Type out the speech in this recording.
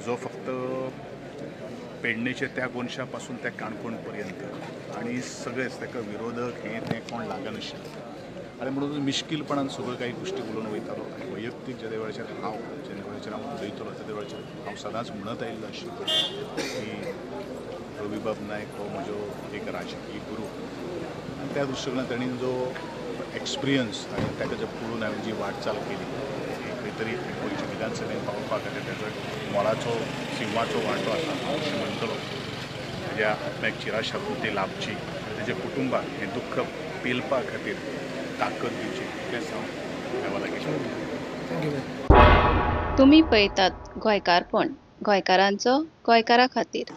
जो फक्त पेडणेचे त्या कोनशा पासून त्या काणकोण पर्यंत आनी सगळेच ताका विरोधक हे ते कोण लागनाशिल्ले आनी म्हणून मिश्कीलपणान सगळ्यो काही गोश्टी उलोवन वयतालो. आनी वैयक्तीक जे वेळाचेर हांव उलयतलो त्या वेळाचेर हांव सदांच म्हणत आयिल्लो आशिल्लो की रवीबाब नायक हो म्हजो एक राजकीय गुरू आनी त्या दृश्टीकोनान तांणी जो एक्सपिरियन्स आनी ताका जे पळोवन हांवें जी वाटचाल केली खंय तरी गोंयच्या विधानसभेन पावोवपा खातीर ताचो एक मोलाचो सिंवाचो वांटो आसा हांव अशें म्हणटलो. म्हज्या आत्म्याक चिराशांती लाभची आनी ताच्या कुटुंबाक हें दुख्ख पेलपा खातीर ताकद दिवची इतलेंच हांव देवा लागीं मागतां. तुमी पळयतात गोंयकारपण, गोंयकारांचो गोंयकारा खातीर.